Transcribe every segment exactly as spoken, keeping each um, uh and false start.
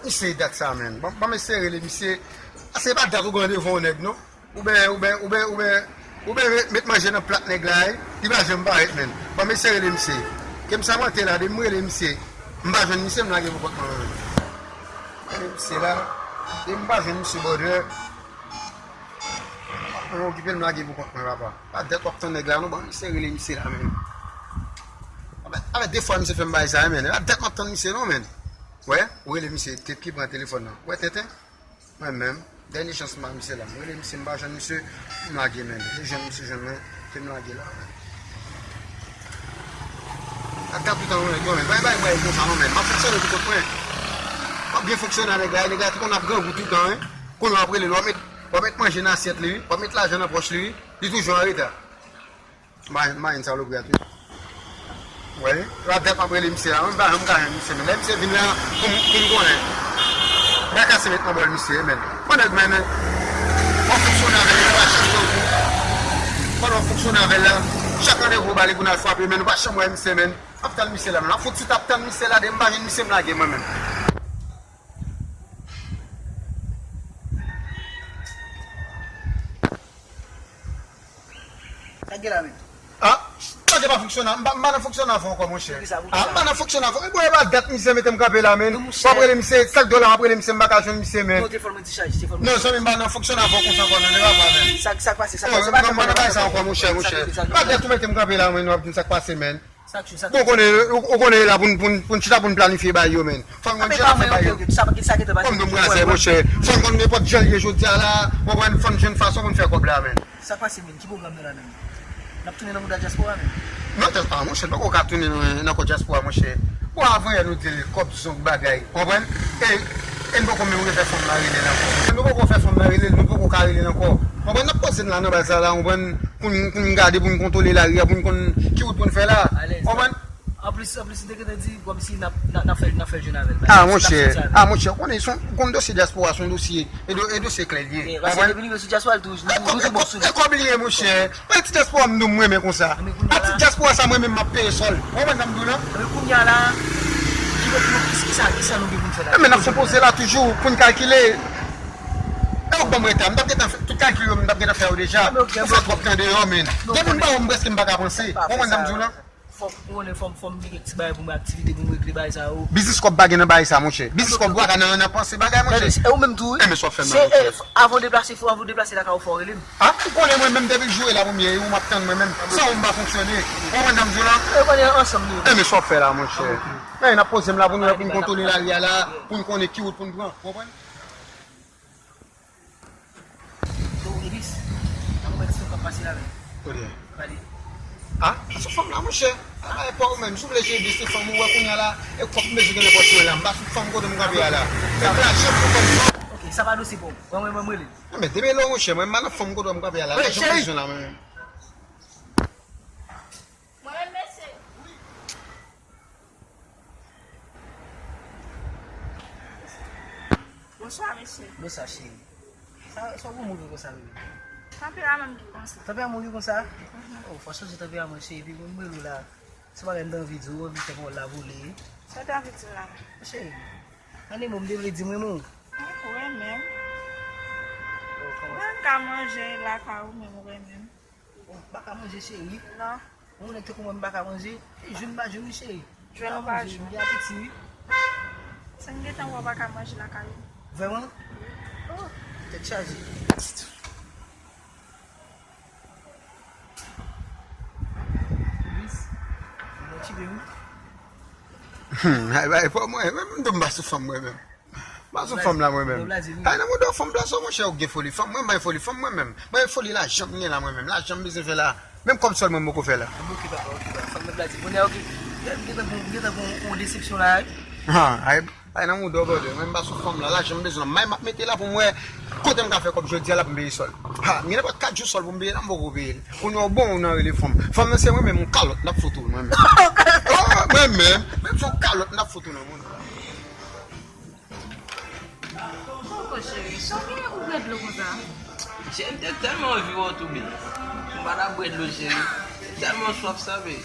Misye dat sa, menn. Ban, ban m eseye rele misye. Ase pa dat ou gen randevou yon nèg, non. Ou ben, ou ben, ou ben, ou ben, ou ben met, met manje nan plat nèg la, wi. Li pa janm parèt, menn. Ban m eseye rele misye. Ke m sa mante la, de m rele misye. M pa jwenn misye, m lage pou kont mwen, menn. Rele misye la. De m pa jwenn misye, brother. Mwen okipe l, m lage pou kont mwen, papa. Pa dat w ap tann nèg la, non, ban m eseye rele misye la, menn. Avèk, avèk de fwa misye fè m bagay sa, menn. Pa dat m ap tann misye, non, menn. Wè, ou rele misye, te ki pran telefòn nan. Wè, tenten. Mwen menm, dènye chans m ba misye la. M rele misye, m pa jwenn misye, m lage, menn. Li jwenn misye, jwenn mwen, ke m lage la. Ak gad toutan mwen, menn, bay, bay, bay, konsa, non, menn. M ap fonksyone pou kont mwen. M ap byen fonksyone avèk nèg la, nèg la tou konn ap grangou toutan, wi. Kounye a w ap rele l, w ap met, w ap met manje nan asyèt li, wi. W ap met lajan nan pòch li, wi. Li toujou an reta. Mayen, mayen salopri a tou. Wi. Radèt m ap rele misye a. Mwen pa janm ka jwenn misye, men lè misye vin la, pou m, pou m konnen. Bagay kase met nan bòl misye, men. Mwen nèg, men, w ap fonksyone avè l, ou pa janm wè l. Pandan w ap fonksyone avè l la, chak randevou w ba li pou n al frape, men ou pa janm wè misye, men. M ap tann misye la, men. M ap fout sou tap tann misye la, de m pa jwenn misye, m lage mwen menm. Sa k gen la menm? Ah, bagay pa fonksyone, m pa, m pa nan fonksyone avè w ankò, monchè. Poukisa, poukisa? Ah, m pa nan fonksyone avè w. E bò, e pa dat misye mete m kanpe la, men. Non, monchè. W ap rele misye, sa k gen la, m ap rele misye, m pa ka jwenn misye, men. Non, telefòn mwen dichaje, telefòn mwen. Non, zanmi, m pa nan fonksyone avè w konsa ankò, non, e pa vre, men. Sa, sa k pase, sa k pase? Oh, m pa nan bagay sa ankò, monchè, monchè. Pa dat ou mete m kanpe la, men, w ap di m sa k pase, men. Sa k, sa k. Bon, ou konnen, ou, ou konnen la pou n, pou n, pou n chita pou n planifye bagay yo, men. Fò n konn jan n ap fè bagay yo. Fò m di w brazè, monchè. Fò n konn nenpòt jan l ye jodi a la. Ou konprann, fò n jwenn fason pou n fè kòb la, men. Sa k pase, men? Ki pwogram nou la menm? N ap tounen nan mouda dyaspora, men. Non, tèt pa, monchè, nou poko ka tounen nan, nan kò dyaspora, monchè. Bon, avan yè nou di l kòb zong bagay, ou konprann? E, e nou poko menm refè fanm nan rele l ankò. Nou poko fè fanm nan rele l, nou poko ka rele l ankò. Ou konprann? N ap poze n la nan baz la, la, ou konprann? Pou n, pou n gade, pou n kontwole lari a, pou n konn ki wout pou n fè la. Alèz. Ou konprann? Anplis, anplis, m te gentan di, kòmsi n ap, n ap, n ap fè, n ap fè jèn avè l. Ah, monchè, ah, monchè, ou konnen se yon, ou konn dosye dyaspora, se yon dosye, e do-, e dosye klè l ye. Ou konprann? Paske depi nou rive sou dyaspora, l toujou, nou toujou bon sou li. E kòb li ye, monchè. Mwen ti dyaspora m nou m renmen konsa. A ti dyaspora sa mwen menm m ap peye sòl. Ou konprann sa m di w la? Men kounye a la, ki, ki, ki, kisa, kisa nou gen pou n fè la? Men n ap fè poze la toujou pou n kalkile. E ou ban m reta, m t ap gentan fè tout kalkil yo, m t ap gentan fè yo deja. Ou fè twòp tan deyò, men. Depi m pa wè w, m prèske m pa ka panse. Ou konprann sa m di w la? Fòk ou konnen fò m, fò m gen kèk ti bagay pou m, aktivite pou m regle bagay sa yo. Biznis kòb pa gen nan bagay sa, monchè. Biznis kòb pa ka nan, nan panse bagay, monchè. Tande, e ou menm tou, wi. Enben sa w ap fè m la, monchè. Se, e, avan w deplase, fò, avan w deplase lakay ou, fò w rele m. Ah, ou konnen mwen menm depi l joure la pou m ye, ou m ap tann mwen menm. San ou m pa fonksyone. Ou konprann sa m di w la? E, konnen ansanm nou. Enben sa w ap fè la, monchè. Men n ap poze m la pou nou, pou n kontwole lari a la, pou n konnen ki wout pou n pran. Ou konprann? Yo, Elis, nan moman ki sou kòb pase la menm. Kote? Pale. Ah, sou fanm la, monchè. Ah, e pa ou menm, si w vle jere byen se fanm ou wè kounye a la, e kòb m bezwen gen nan pòch mwen la, m pa sou fanm kote m kanpe a la. E pa jere pou fanm non. Ok, sa pa dosye pou ou. Mwen, mwen, mwen, mwen rele. Non, men demele w, monchè, mwen, m pa nan fanm kote m kanpe a la. Lajan m bezwen la, mwen menm. Mwen menm, mesye. Bonswa, mesye. Bonswa, cheri. Sa, sa w pou mouri konsa, bebe? Tanperaman m ki konsa. Tanperaman w ki konsa? Mhm. Oh, fò w chanje tanperaman, cheri. Epi mwen, m rele w la. Se bagay m te anvi di w, anvi fè kòl la vole. Sa w te anvi di m la? Cheri, ann mo m te vle di m renmen w. Mwen renmen w. Oh, kòman sa? Mwen ka manje lakay ou, men mwen renmen w. Ou pa ka manje, cheri? Non. Yon nèg tankou mwen, m pa ka manje? E jwenn m pa jwenn, wi, cheri. Jwenn ou pa jwenn. M gen apeti, wi. Si m gentan wè w pa ka manje lakay ou. Vrèman? Oh, tèt chaje. Lis, m motive, wi. Hmm, ay, bay, pa mwen, mwen, m tonbe anba sou fanm mwen menm. Ba sou fanm la mwen menm. Ay nan mouda w fanm plase w monchè, ou gen foli fanm, mwen bay foli fanm mwen menm. Mwen foli lajan m gen la mwen menm, lajan m bezwen fè la. Menm kòb sòl mwen m poko fè la. Ok papa, ok papa, fanm nan plase. Kounye a ok. M gentan gon, m gentan gon, gon desepsyon la wi. Ha, ay, ay nan mouda w brother, mwen m ba sou fanm la, lajan m bezwen la. May m ap mete la pou m wè kote m ka fè kòb jodi a la pou m peye sòl. Ha, m gen nenpòt kat jou sòl pou m peye la, m poko peye l. Kounye a w bon ou nan rele fanm. Fanm nan se mwen menm, yon kalòt n ap fout ou mwen menm. Oh, mwen menm, menm se yon kalòt n ap fout ou nan mouda w. Koko cheri, sa w gen ou bwè dlo konsa? Cheri, m te tèlman anvi wè w tou byen. M pa t ap bwè dlo, cheri. M te tèlman swaf sa, baby.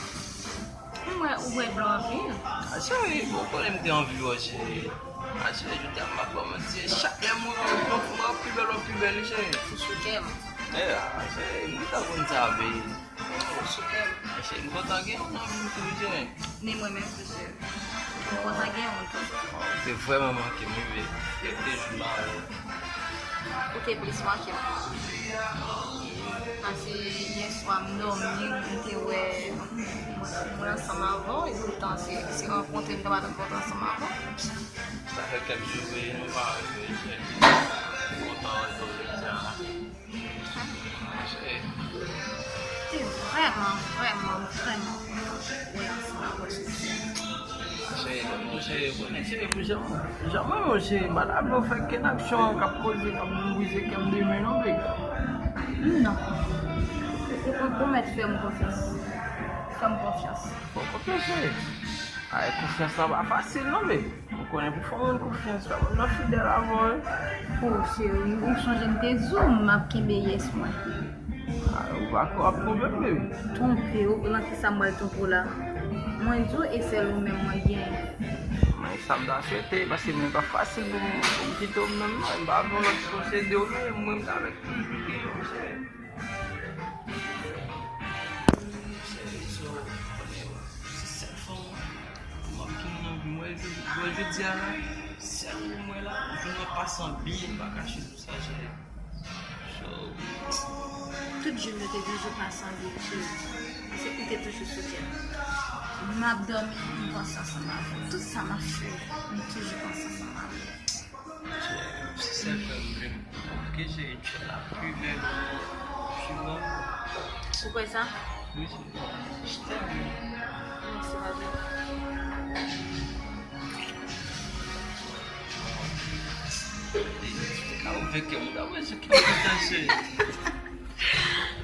M wè ou bwè dlo anpil. A, cheri, bon, ou konnen m te anvi wè w, cheri. A, cheri, jodi a m pa ba w manti, chak lè m wè w, w ap pi bèl, w ap pi bèl, wi, cheri. Ou sou kè m. E, a, cheri, m ta konn sa, baby. Ou sou kè m. A, cheri, m kontan gen w nan vi m tou, wi, cheri. Ni mwen menm tou, cheri. M kontan gen w tou. Waw, ou te vrèman manke m, wi, baby. Depi jou m pa wè w. Ou te plis manke m. Paske yè swa m dòmi, m te wè mwen, mwen ansanm avè w, e poutan se, se rankontre m ta pral rankontre ansanm avè w. Sa fè kèk jou, wi, nou pa wè, wi, cheri. Kontan wè w jodi a. Cheri. Te vrèman, vrèman, vrèman kontan wè ansanm avè w jodi a. Cheri, cheri, konnen, cheri, pou jan, jan mwen, mwen, cheri, m pa ta vle w fè kenn aksyon k ap koze, k ap vin brize kè m demen, non, baby. Non. Ou, ou, ou mèt fè m konfyans. Fè m konfyans. Fè w konfyans, cheri. Ay, konfyans lan pa fasil, non, baby. Ou konnen pou fè yon moun konfyans, fò moun nan fidèl avè w, wi. O, cheri, ou sonje m te di w m ap kenbe yes mwen. A, ou pa kwè w ap twonpe m, baby. Twonpe w? Nan kisa m pral twonpe w la? Mwen di w e sèl ou menm mwen genyen. Men sa m ta swete, paske mwen pa fasil pou m, pou m kite w menm non. M pa vle yon lòt posede w non, e mwen m ta vle toujou gen yon cheri. Cheri, so, se sèl fanm m ap tounen nan vi m. Wè, jodi a la, sèl ou mwen la, jou mwen pase an byen, m pa kache. Sa, cheri. So, tout jou m yo te toujou pase anvi, cheri. Paske ou te toujou sou kè m. M ap dòmi, m panse ansanm avè w. Tout sa m ap fè, m toujou panse ansanm avè w. Cheri, se sèl fè m vle. Ok, cheri, tu es la plus belle au monde. Tu vois? Ou kwè sa? Wi, cheri. Je t'aime. Mèsi, bebe. Ou fè kè m, ou fè kè m kontan, cheri.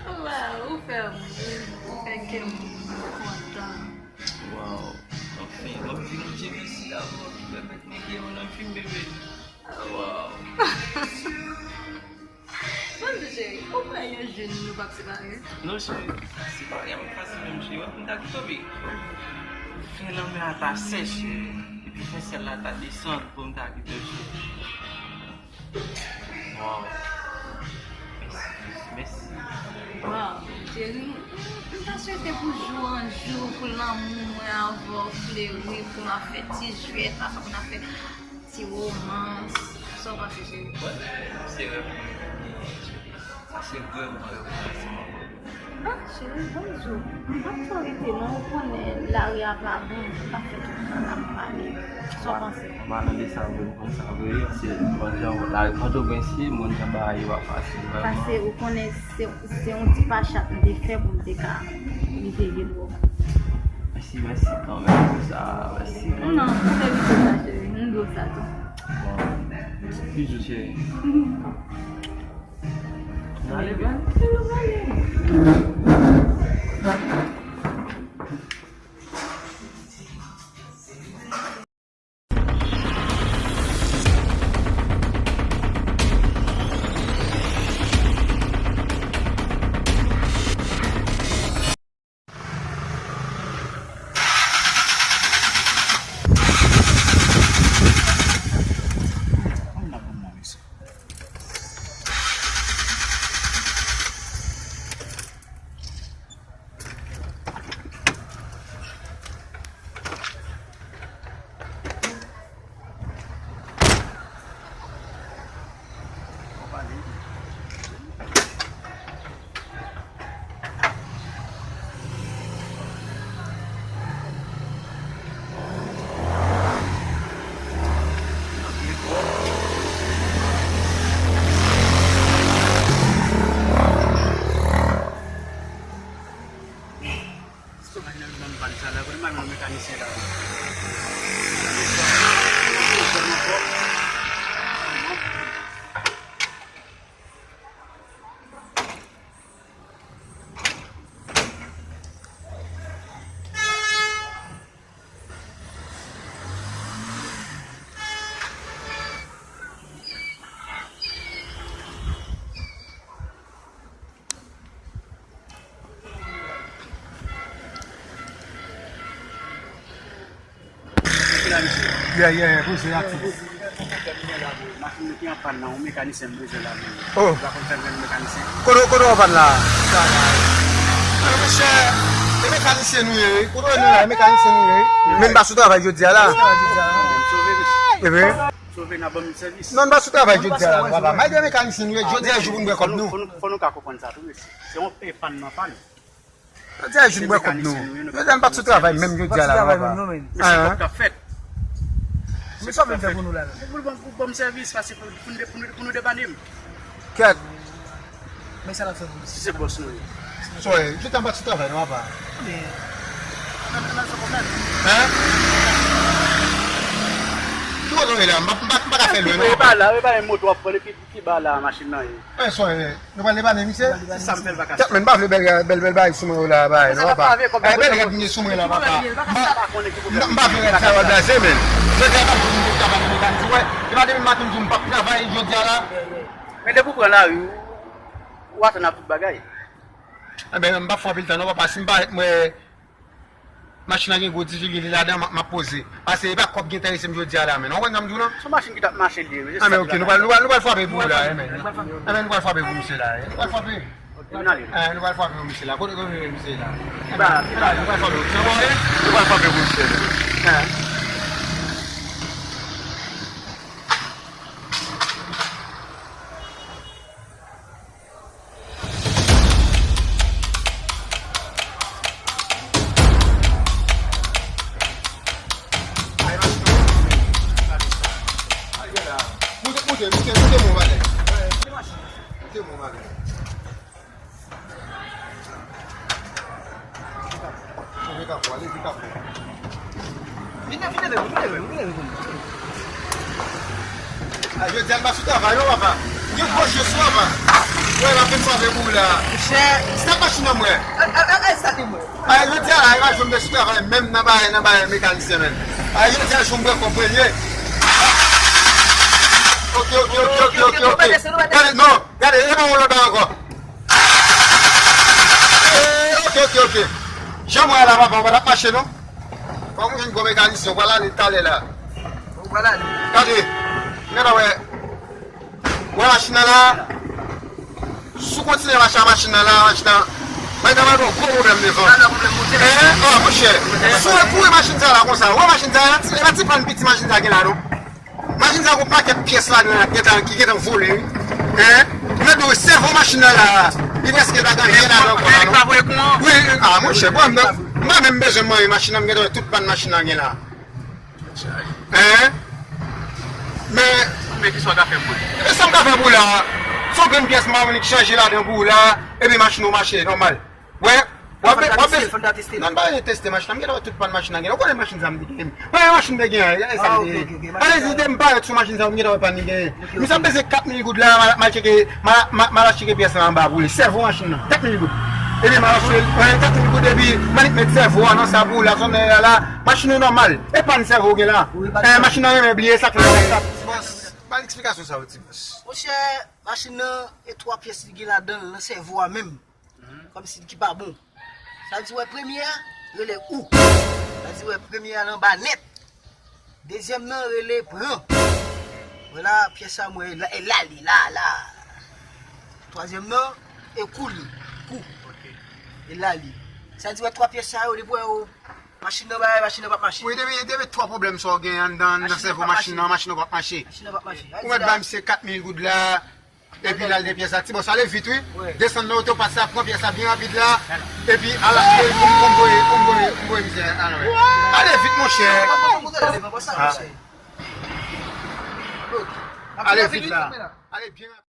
Waw, ou fè m ri, ou fè kè m kontan. Waw, anfen, w ap vin, Jimmy, si la, w ap pèmèt nèg yo nan fim, bebe. Waw. Bon, cheri, ou kwè yon jou nou p ap separe? Non, cheri, separe a p fasil menm, cheri. Wè, m ta kite w, wi. Fè lanmè a ta sèch, cheri. Epi fè syèl la ta desann pou m ta kite w, cheri. Waw. Mèsi, mèsi. Waw, cheri, m, m ta swete pou jou an jou, pou lanmou mwen avè w fleri, pou n ap fè ti jwèt, apre pou n ap fè ti romans. Sa w panse, cheri? Bon, se rèv mwen. Sa se vrèman rèv mwen, se mwen. Ah, cheri, bonjou. M p ap twò rete non, ou konnen lari a pa bon, m p ap fè tout tan la m pale. Sa w panse? An palan de sa vre, m konn sa vre, paske m konn jan lari Pòtoprens ye, m konn jan bagay yo pa fasil vrèman. Paske ou konnen se, se yon ti pa chat m te fè pou m te ka rive vin wè w. Mèsi, mèsi kanmenm pou sa, mèsi kanmenm. Non, ou merite sa, cheri, m di w sa tou. Bon, bizou, cheri. N ale byen. Èske w pa jwenn bann pàn sa la? Kote m al jwenn yon mekanisyen la? Yeah, yeah, yeah, poze atis. Machin nou ki an pàn nan, yon mekanisyen m bezwen la menm. Oh. Ou pa konn fè m jwenn mekanisyen? Kote, kote w an pàn la? Travay. Mwen, monchè, e mekanisyen nou ye, wi. Kote w ye nou la, e mekanisyen nou ye, wi. Men n pa sou travay jodi a la. M sove, mesye. Ebyen? Sove, n ap ban m sèvis. Non, n pa sou travay jodi a la, non, papa. Malgre mekanisyen nou ye, jodi a jou pou n bwè kòb nou. Fò nou, fò nou ka konprann sa tou, mesye. Se yon, e pàn nan pàn. Jodi a jou n bwè kòb nou. Jodi a n pa t sou travay menm jodi a la, non, papa. Men se kòb k ap fèt. Men sa w vin fè pou nou la menm? Pou, pou, pou ban m sèvis, paske pou, pou nou de-, pou nou, pou nou depanne m. Kèt. Men sa n ap fè pou nou? Si se bòs nou ye. Sòy, jodi a n pa t sou travay, non, papa. Men, n ap, n ap fè kòb la. Hein? Ki kote w ye la? M pa, m pa, m pa ka fè lwen, non, papa. E pa la, e pa yon moto w ap pran, epi ki ba la machin nan ye? Hein, sòy, nou pral depanne misye? Se sa m fè l pa ka. Kèt, men, m pa vle bèl, bèl, bèl bagay sou mwen yo la, bagay, non, papa. Ay, bèl rèd m gen sou mwen la, papa. M pa, m pa, m pa vle rèd sa w ap blaze, men. Jodi a, m ap vin travay nan mekanik, ou wè. E pa depi maten m di w m p ap travay jodi a la. Men depi w pran lari, ou, ou atann ak tout bagay. Enben, m p ap fè anpil tan, non, papa. Si m parèt, mwen, machin nan gen gwo difikilte ladan, m ap, m ap poze. Paske e pa kòb ki enterese m jodi a la, men. Ou konprann sa m di w lan? Se yon machin ki t ap mache l ye, wi. Ah, men ok, nou pral, nou pral, nou pral frape pou ou la, eh, men. Ah, men nou pral frape pou misye la, eh. Nou pral frape. Ok, nou ale. Eh, nou pral frape pou misye la. Kote, kote misye la? Ba, eh, nou pral frape pou misye la. Nou pral frape pou misye la. Eh. Moute, moute, moute, moute mwen bagay. Moute mwen bagay. Leve kapò, leve kapò. Vin, vin, vin, vin, vin, vin. A, jodi a n pa sou travay non, papa. Gen gwo je sou, papa. Wè, l ap vin frape pou ou la. Monchè. Start machin nan, mwen. A, a, a, a, start mwen. A, jodi a la, e pa jwenn de sou travay, menm nan bagay, nan bagay mekanisyen, menm. A, jodi a, jwenn bwè kòb mwen ye. Ok, ok, ok, ok, ok, ok. Gade, non, gade, e pa yon lòt bagay ankò. Eh, ok, ok, ok. Jan mwen la, papa, ou pa t ap mache, non? Fò mwen vin gwo mekanisyen, ou pral ale talè la. Ou pral ale. Gade, gade, wè. Wè machin nan la. Si w kontinye mache ak machin nan la, machin nan. Bay nan mwen gwo pwoblèm devan. Eh, oh, monchè. Si w kouri machin sa la konsa, wè machin sa, e pa ti, e pa ti pàn piti machin sa gen la, non? Machin sa gon pakèt pyès ladan l ki gentan, ki gentan vole, wi. Hein? Mwen di w, sèvo machin nan la, li prèske pa gen anyen ladan ankò la, non? Wi, ah, monchè, bon, m pa menm bezwen manje machin nan, m gentan wè tout pàn machin nan gen la. Hein? Men, men kisa w ka fè pou li? E sa m ka fè pou la? Se yon grenn pyès m pa konn ki chanje ladan pou ou la, epi machin ou mache nòmal. Wè, w ap, w ap, non, m pa vin teste machin nan, m gentan wè tout pàn machin nan gen. Ou konnen machin sa m te genyen. Premye machin m te genyen, e sa m te genyen. Alezi de m parèt sou machin sa, m gentan wè pàn li genyen. Misye ap peze kat mil goud la, m al, m al tcheke, m al, m al, m al tcheke pyès la anba pou li. Sèvo machin nan, kat mil goud. Epi m al achte, wè, kat mil goud, epi m annik met sèvo a nan sa pou la, sonnè a la. Machin ou nòmal. E pàn sèvo ou gen la. Eh, machin nan renmen bliye, sa k fè l. Bòs, ba l eksplikasyon sa yo, ti bòs. Monchè, machin nan, e twa pyès li gen ladan l, nan sèvo a menm. Kòmsi ki pa bon. Sa di wè premye a, rele ou. Sa di wè premye a nan ba nèt. Dezyèm nan rele pran. Wè la, pyès sa mwen, e la, e la li, la, la. Twazyèm nan, e kou li, kou. E la li. Sa di wè twa pyès sa yo, depi wè ou, machin nan bay, machin nan p ap mache. Wi, depi, depi twa pwoblèm sa w gen anndan, nan sèvo machin nan, machin nan p ap mache. Machin nan p ap mache. Ou mèt ba misye kat mil goud la, epi l al de pyès la. Ti bòs, ale vit, wi. Desann nan otopat sa, pran pyès la byen rapid la. Epi, al achte pou m, pou m voye, pou m voye, pou m voye misye al anlè. Ale vit, monchè. Ale vit la. Ale byen rapid.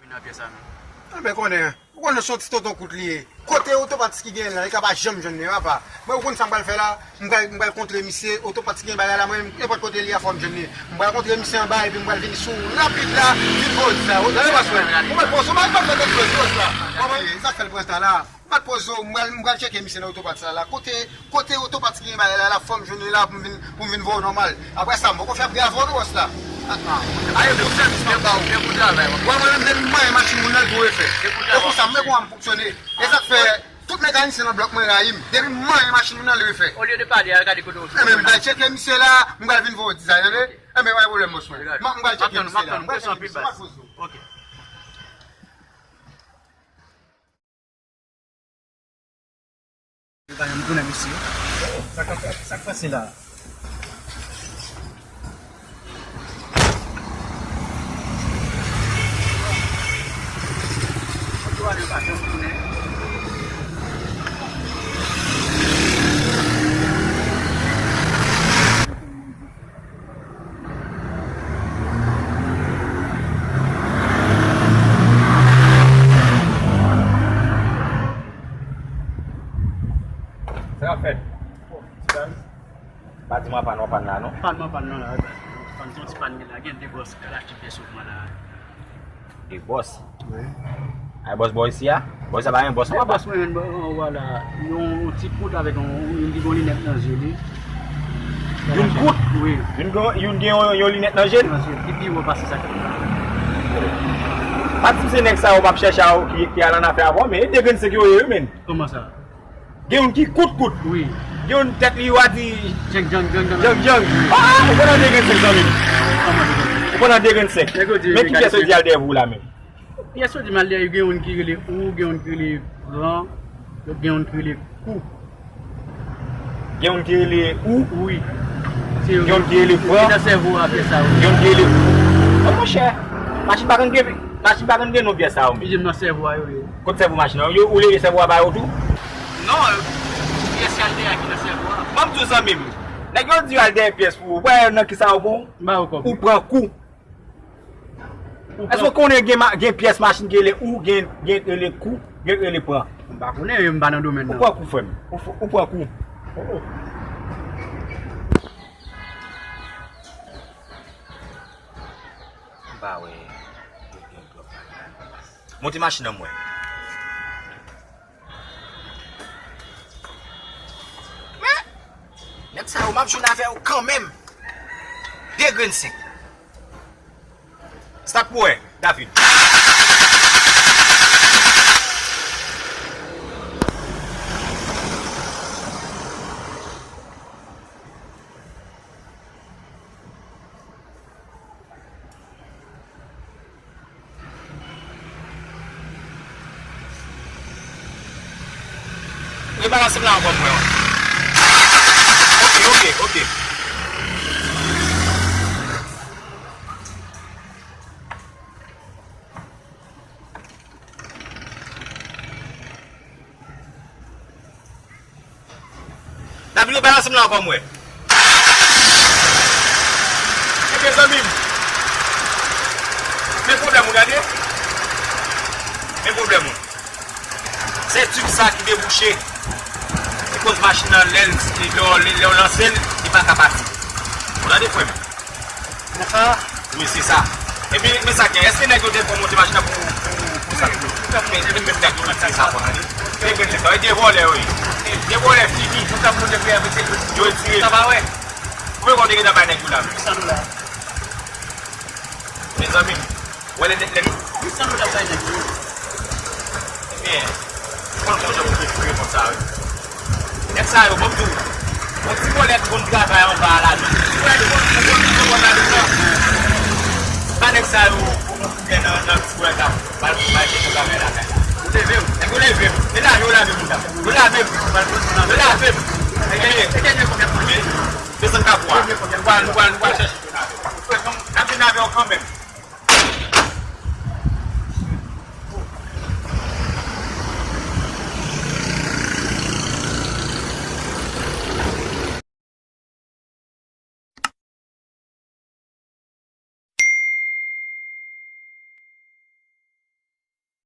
Vin nan pyès la, non. Enben, konnen, ou konnen se yon ti tonton kout li ye. Kote otopatis ki genyen la, li ka pa janm jwenn li, papa. Mwen, ou konn sa m pral fè la? M pral, m pral kontre misye, otopatis ki gen bagay la, mwen, nenpòt kote li a, fò m jwenn li. M pral kontre misye anba, epi m pral vini sou ou rapid la, vin voye sa. Ou tande, bòs mwen? Ou mèt poze, ou mèt poze, bòs la. Ou konprann? Sa k fè l pran tan la. Ou mèt poze w, m pral, m pral tcheke misye nan otopatis la, la. Kote Kote otopatis ki gen bagay la, la fò m jwenn li la pou m vin, pou m vin voye w nòmal. Apre sa, m poko fè bravo non, bòs la. Ah, ah. Ale pou sèvis m ap ba w. Byen pou travay, bòs. Wè, mwen menm, depi m manyen machin moun nan, l tou refè. E konsa, m wè kòman m fonksyone. E sa k fè, Tout mekanisyen nan blòk mwen rayi m. Depi m manyen machin moun nan, li refè. Olye de pale, al gade kote w sot. Enben, m pral tcheke misye la, m pral vin voye w dizay, tande? Enben, pa gen pwoblèm, bòs mwen. M pral tcheke misye la. M pral tcheke misye la. Ok. Yo pa janm konnen mesye. Sa k ap, sa k pase la? Yo pa janm konnen. Sa k ap fèt? Pa di m w a pann, w a pann la, non? Pann, mwen pann nan la, wi, baz. Pann, se yon ti pann gen la, gen de bòs k al achte pyès sou mwen la. De bòs? Wi. Ay, bòs bò isi a? Bòs sa pa gen bòs, papa. Bòs mwen, yon, yon, yon ti kout avèk yon, yon, yon linèt nan je li. Youn kout? Wi. Youn gen, youn gen yon, yon linèt nan je l? Nan je l. Li pi wo pase sa k ap la. Pa di m se nèg sa yo m ap chèche a yo ki, ki al annafè avè w, men e de grenn senk yo ye, wi, men. Kòman sa? Gen youn ki kout kout. Wi. Gen youn tèt li, w a di. Djank, djank, djank, djank. Djank, djank. Ah, ou pran nan de grenn senk, zanmi m. Ou pran nan de grenn senk. Men ki pyès yo di al dèyè pou ou la menm? Pyès yo di m al dèyè, gen youn ki rele ou, gen youn ki rele pran, gen youn ki rele kou. Gen youn ki rele ou? Wi. Gen youn ki rele pran? Nan sèvo a, pyès sa, wi. Gen youn ki rele kou. Oh, monchè, machin pa konn gen, machin pa konn gen non pyès sa yo, men. Li di m nan sèvo a, yo ye. Kot sèvo machin nan? Yo, ou leve sèvo a ba yo tou? Non, pyès y al dèyè ki nan sèvo a. Ban m di w, zanmi m. Nèg yo di yo al dèyè pyès pou ou. Ou pa wè nan kisa yo pran w? M ba yo kòb. Ou pran kou. Èske w konnen gen, gen pyès machin ki rele ou, gen, gen rele kou, gen rele pran? M pa konnen, m pa nan domèn nan. Ou pran kou, frè m. Ou, ou pran kou. M pa wè. Monte machin nan mwen. Men, nèg sa yo, m ap jwenn avè yo kanmenm. De grenn senk. Start pou wè, David. Rebalanse m la ankò m wè w. Ok, ok, ok. David, rebalanse m la ankò m wè. Ebyen, zanmi m, men pwoblèm ou, gade. Men pwoblèm ou. Se tib sa ki debouche, ki koz machin nan, lè l, lè, lè, lè w lanse l, li pa ka pati. Ou tande, frè m? Konsa? Wi, se sa. Epi, men sa k gen, èske nèg yo te fè w monte machin nan pou, pou, pou sa tou? Men, men, men nèg yo nan ti sa, bon, tande. Se vre, se sa. E de vòlè yo ye. De vòlè fini. Yo t ap monte pye avèk se yo. Yo retire. Sa pa wè. Konbyen kòb te gentan bay nèg yo la? Uit san dola. Mezanmi, wè lè, lè, lè. Uit san dola bay nèg yo. Ebyen, ou konn fè yon jan pou refire konsa, wi. Nèg sa yo, bon, m di w, yon ti vòlè ki konn travay anba a lajan. Ti vòlè ki konn, ki konn, ki konn anba lajan. Pa nèg sa yo, ou konn fouke nan, nan ti vòlè sa. Ba l, ba l, se travay lakay la. Ou leve m. Nèg yo leve m. E lave, yo lave m. Yo lave m. Yo lave m. Ebyen, ebyen, desann kapò a. Nou pral, nou pral, nou pral chèche yo lave. N ap vin lave yo kanmenm.